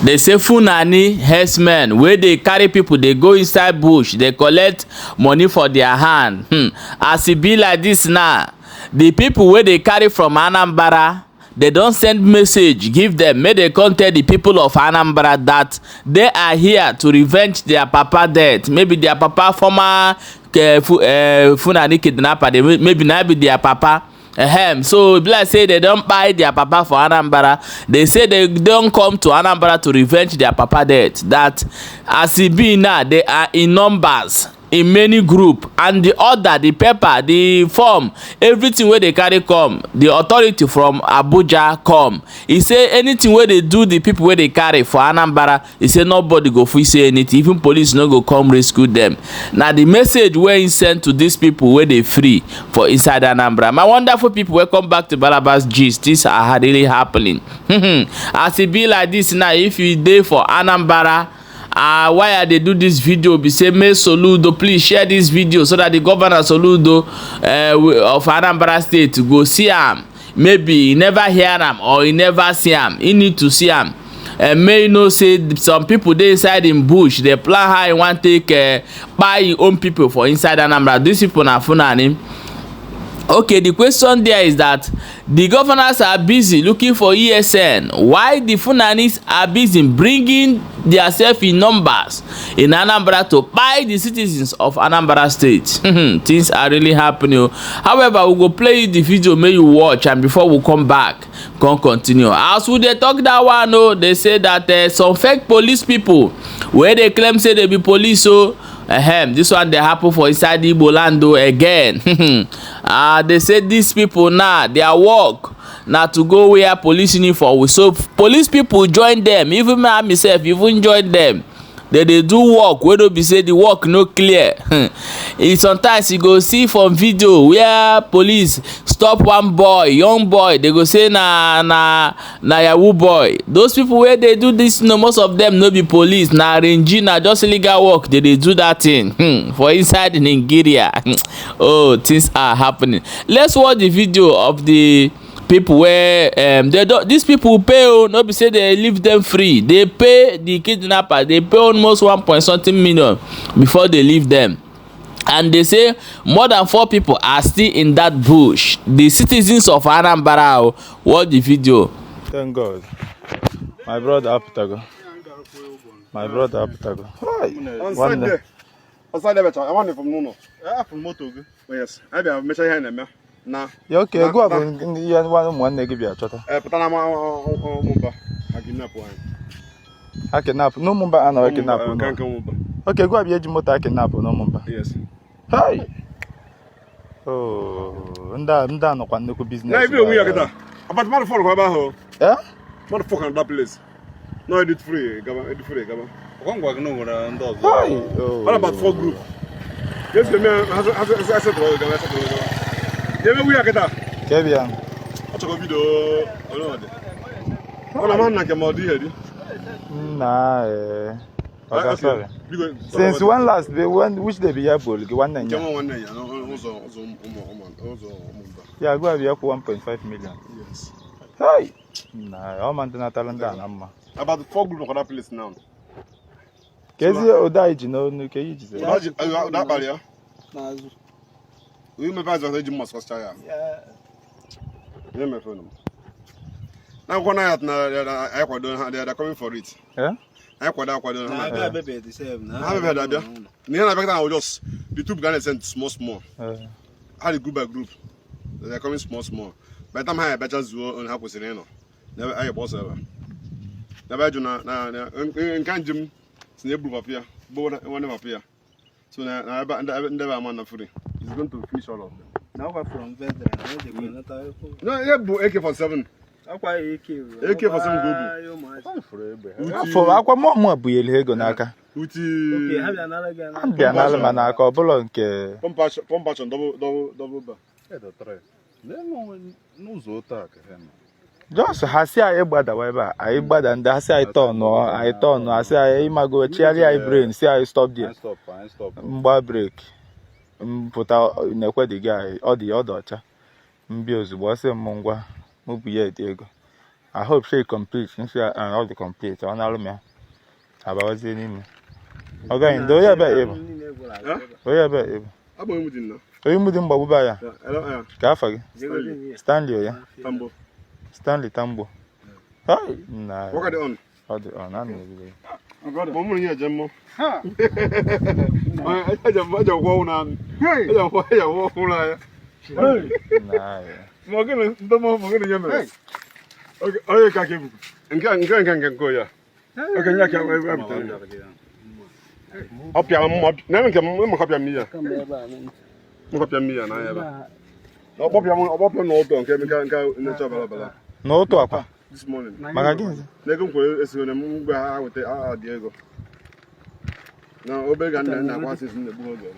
Dey say Fulani herdsmen wey dey carry people dey go inside bush dey collect money for their hand. As e be like this now, the people wey dey carry from Anambra, they don send message give them make they come tell the people of Anambra that they are here to revenge their papa death. Maybe their papa former Fulani kidnapper, they, maybe na be their papa. Ahem. So e be like say they don kpai their papa for Anambra. They say they don come to Anambra to revenge their papa death. That as e be now, they are in numbers, in many group, and the order, the paper, the form, everything wey they carry come, the authority from Abuja come. E say anything wey dey do the people wey dey carry for Anambra, e say nobody go fit say anything, even police no go come rescue them. Na the message wey he send to these people wey dey free for inside Anambra. My wonderful people, welcome back to Balabas Gist. Things are really happening. As e be like this now, if you dey for Anambra, why I dey do this video be say make Soludo please share this video so that the governor Soludo of Anambra State go see am. Maybe he never hear am or he never see am. He need to see am. May you know say some people dey inside him bush dey plan how he wan take kpai him own people for inside Anambra. These people na Fulani. Okay, the question there is that the governors are busy looking for ESN, while the Fulanis are busy bringing themselves in numbers in Anambra to buy the citizens of Anambra State. Things are really happening. However, we go play the video, may you watch, and before we come back, come continue. As we dey talk that one, oh, they say that some fake police people, where they claim say they be police, so this one dey happen for inside Igbo land oh, again. They say these people now, their work na to go wear police uniform. So police people join them, even me myself even join them. They dey do work wey no be say the work no clear. Sometimes you go see from video where police stop one boy, young boy, they go say na na na yahoo boy. Those people wey dey do this, no, most of them no be police, na arrange, na just illegal work they dey do that thing for inside Nigeria. Oh, things are happening. Let's watch the video of the people where they do, these people pay, oh, no be say they leave them free. They pay the kidnapper, they pay almost 1 point something million before they leave them. And they say more than 4 people are still in that bush. The citizens of Anambra, watch the video. Thank God. My brother Aputago. My brother Aputago. On Sunday. On Sunday, I want it from Nuno. From moto. Yes. I be mecha ihe na-eme. Na. Ya okay, go abụ ihe nwa ụmụnne gị bịa chọta. Pụta na Ụmụmba. Ha kidnap anyị. Ha kidnap n'Ụmụmba a na kidnap n'Ụmụmba. Okay, go abịa eji moto ha kidnap n'Ụmụmba. Yes. Hi. Oh, ndị a nọkwa nnukwu business. Na ibi onwe ya kịta. About mmadụ fọrọ ebe ahụ. Eh? Mmadụ fọrọ na that place. No, edit free, gaba, edit free, gaba. Ọkwa ngwa gị na nwere ndị ọzọ. Hi. Oh. What about 4 group? Yes, me has has gaba, gaba. Yebe wi akita. Kebia. Ọ chọrọ video ọlọdị. Ọ na man na nke ma ọ dị ihe dị. Na eh. Okay, sorry. Since when last day, when which day be ya bol gị nwanne Nke ya? nwa nwanne ya n'ụzọ ụzọ ụmụ ụmụ ụzọ ụmụmba. Ya go abịa kwụ 1.5 million. Yes. Hi. Na ọ ma ndị natara ndị a na mma. About 4 group nọkwa that place now. Kezi ụda anyị ji n'onu ka iyi jize. Ụda akpali ya. N'azụ. Onye mepe azụ eji mma sọcha ya. Onye mepe nụ. Na akwụkwọ na ya na anyị kwado ha, they are coming for it. Eh? Anyị kwado akwado ha. Na-abịa abịa the same. Ha bịa abịa. Na ihe na-abịa kịta na just the two began to send small small. Eh. Ha dị group by group. They are coming small small. By the time ha abịacha zuo onye ha kwesịrị ịnọ. Na anyị gba ọsọ ebe. Na ebe jụ na na nke njem si na eburu papa ya, bụ nwanne papa ya. So na ebe ndị ebe ama na free. He's going to finish all of them. Na ọkwa from veteran, na ejekwa nata ekwu. No, ihe bụ AK-47. Ọkwa AK. AK-47 ka o bu. Afọ akwa mụ mụ bunyere ego n'aka. Uti. Okay, ha bịa nara gị Ha bịa nara ma n'aka ọ bụla nke Pump action double double double bar. N'ụzọ taa ka ha nọ. Just ha si anyị gbadawa ebe a, anyị gbada ndị ha si anyị tọnụọ, anyị tọnụọ, ha si anyị ịmago chigharịa anyị brain, si anyị stop there. Stop, anyị stop. Mgba break. Mpụta na-ekwe dị gị anyị, ọ dị ọcha. Mbịa ozugbo ọ sị m ngwa mụ bụ ya ede ego. I hope say complete. Nsi ya ọ dị complete, ọ na-alụ m ya. Abawazie n'ime. Ọ gaghị ndị onye ebe ịbụ. Onye ebe ịbụ. Abụ onye mụ dị nna. Onye mụ dị mgbagbu ya. Ya, hello, ya. Ka afa gị? Stanley. Stanley oya. Tambo. Stanley Tambo. Hai, nna. Nwoke dị on. Ọ dị ọ na na-ebido. Ma mụ na ihe eje mmụọ. Eje m eje gwọ ụlọ anụ. Eje gwọ eje gwọ ụlọ anya. Nna ya. Ma gịnị ndị mụ ma gịnị ya mere? Onye ka ka ebuku. Nke nke nke nke nke ya. Oke nye ka e butere. Ọ pịara m na nke m m kọpịa m ya. M kọpịa m ya n'anya ebe. Ọ kpọpịa m ọ kpọpịa m n'ụtọ nke nke nke na-eche ọbara ọbara. N'ụtụ akwa. This morning. Maka gịnị? Na ego m kwere esighị na m mgbe ha weta ha dị ego. Na obere ga nna na-akwa asịsị na-egbu oge.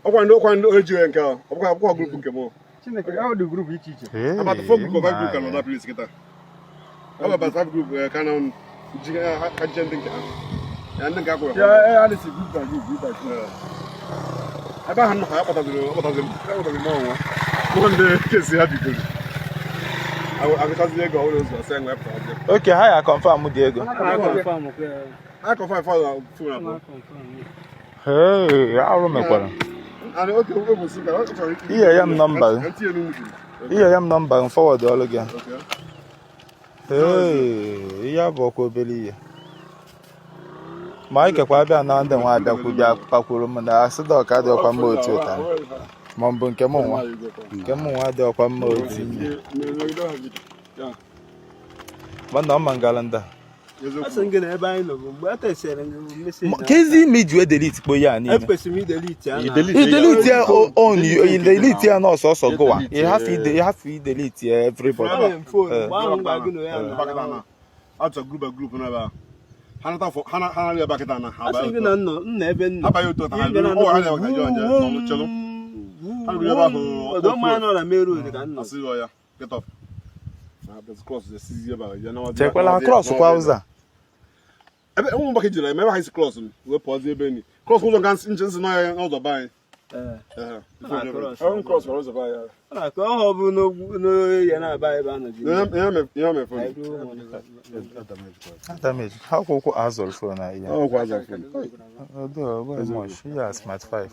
Ọkwa ndị ọkwa ndị ejighị nke ahụ. Ọkwa akwụkwọ group nke m. Chineke, ọ dị group iche iche. Hey, About four group or five group nna ka nọ ya. that place kịta. Ọ bụ about five group ka na ji ha ji ndị nke ha. Ya ndị nke akwụrụ. Ya, ya dị si group by group, group by group. Ebe ahụ nọ ha akpataziri akpataziri akpataziri m ọnwa. Mụ ndị kesi ha bidoro. Agụchazi ego ọhụrụ ụzọ sị enwe pụta. Okay, ha ya confirm dị ego. Ha confirm for phone abụọ. Hey, arụ mekwara. And okay, we will see. Ihe ya m nọmba gị. Ntinye n'ugwu. Ihe ya m nọmba m forward ọlụ gị. Okay. Hey, ihe bụ ọkwa obere ihe. Ma anyị kekwa abịa na ndị nwa abịakwu bịa kpakwuru m na asị dị ọka dị ọkwa mma otu ụta. Ma ọ bụ nke m nwa. Nke m nwa dị ọkwa mma otu. Mana ọ ma ngalanda. A sị m gị na ebe anyị nọ bụ mgbe a tesere m message. Ka ezi ime iji wee delete kpo ya niile. Ekwesịrị m idelete ya na. I delete ya on you delete ya n'ọsọsọ gụwa. You have to you have to delete ya everybody. Enwere m phone mgbe ahụ m gwa gị na ya nọ. Atọ group by group n'ebe a. Ha nata fọ ha na ha na ebe kịta na ha A sị gị na nnọ nna ebe nnọ. Abaghị otu ọta ha ọ ha na-eweta jọ nje n'ọnụ chelu. Ha ruru ebe ahụ. Ọdọ mmanya nọ na main road ka nnọ. Asị ya get up. Na there's cross the sizi ebe a ya na Chekwala cross kwa ụzọ a. Ebe ụmụ mgbakọ jiri eme ebe ha isi cross m wee pụọzie ebe ni. Cross ụzọ nga nche nsị n'ọhịa n'ụzọ be anyị. Ee. Ee. Ah, cross. Ọ cross kwara ụzọ be anyị. Ọ na-akọ ọhụ bụ n'ogwu n'oye na-aba ebe a nọ ji. Ihe mere phone. Damage. Ha kwụkwụ azụrụ phone na ihe. Ọ kwa azụ phone. Ọ dị ọ bụ much. Ihe a smart 5.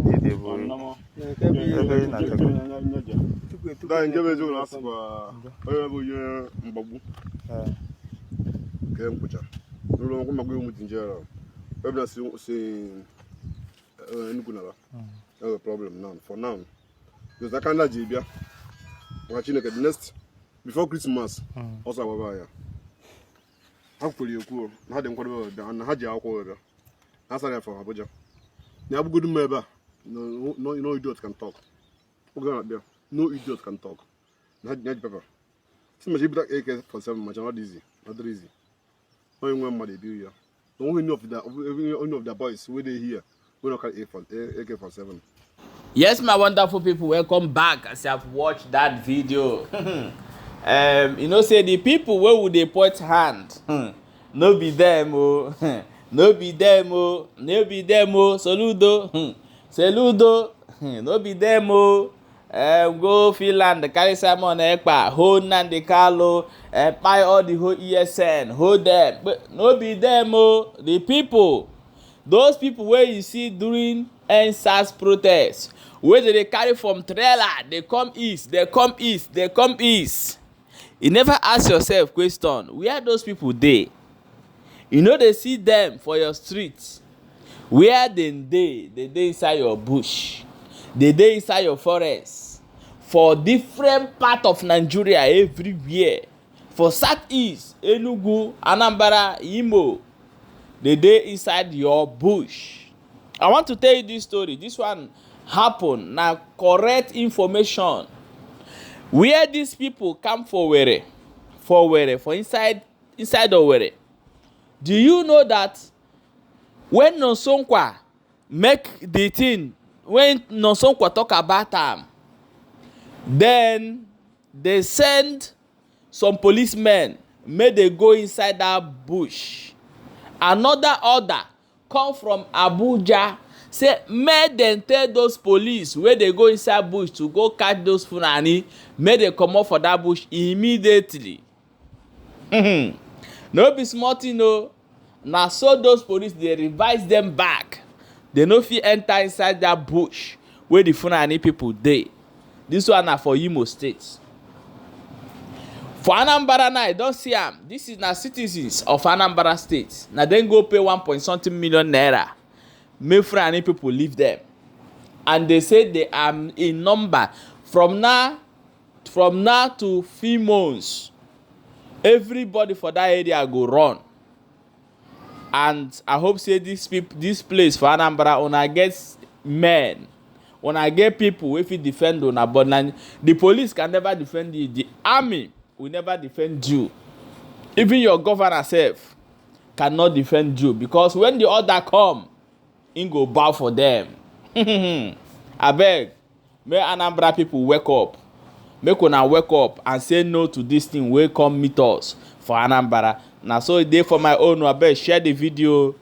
Ihe dị bụ ebe ị na-atego. Daa nke bụ eziokwu na asịkwa onye bụ onye mgbagbu Ee. nke nkwụcha n'ụlọ nkwụ mgbagbu ụmụ dị njere ebe na si si Enugu nara enwe problem now for now because aka ndị a ji bịa maka Chineke the next before Christmas ọsọ agbaba ya ha kwuru ekwu na ha dị nkwadobe wee bịa na ha ji akwụkwọ wee bịa ha sara ya from Abuja na abụgodu m ebe a no no no idiot can talk oge a na-abịa no idiot can talk na ha ji paper si machi ibute AK47 macha not easy, not easy. Onye nwe mmadụ ebiru ya na onwe any of the boys wey dey here wey no carry AK47. Yes, my wonderful people, welcome back as you have watched that video. You know say the people wey we dey point hand, no be them o, no be them o, no be them o, Soludo, Soludo, no be them o. Go Finland, carry Simon Ekpa, hold Nnamdi Kanu, kpai all the whole ESN, hold them. But no be them o, the people, those people wey you see during EndSARS protest, wey dey dey carry from trailer dey come east, dey come east, dey come east. You never ask yourself question where those people dey. You no dey see them for your street. Where dem dey? They dey inside your bush, they dey inside your forest, for different part of Nigeria everywhere. For southeast, Enugu, Anambra, Imo, they dey inside your bush. I want to tell you this story. This one happen na correct information. Where these people come for Owerri, for Owerri, for inside inside Owerri. Do you know that when Nonsonkwa make the thing, when Nonsonkwa talk about am, then they send some policemen make they go inside that bush. Another order come from Abuja Say make dem tell those police wey dey go inside bush to go catch those Fulani, make dem comot for that bush immediately. No be small thing o. Na so those police dey revise them back. They no fit enter inside that bush wey the Fulani people dey. This one na for Imo State. For Anambra now, you don see am. This is na citizens of Anambra State. Na dem go pay one point something million naira make Fulani people leave them. And they say they are in number from now to few months. Everybody for that area go run. And I hope say this this place for Anambra una get men, una get people wey fit defend una, but na the police can never defend you, the army will never defend you, even your governor sef cannot defend you, because when the order come, him go bow for them. Abeg, make Anambra people wake up. Make una wake up and say no to this thing wey come meet us for Anambra. Na so e dey for my own. Abeg, share the video.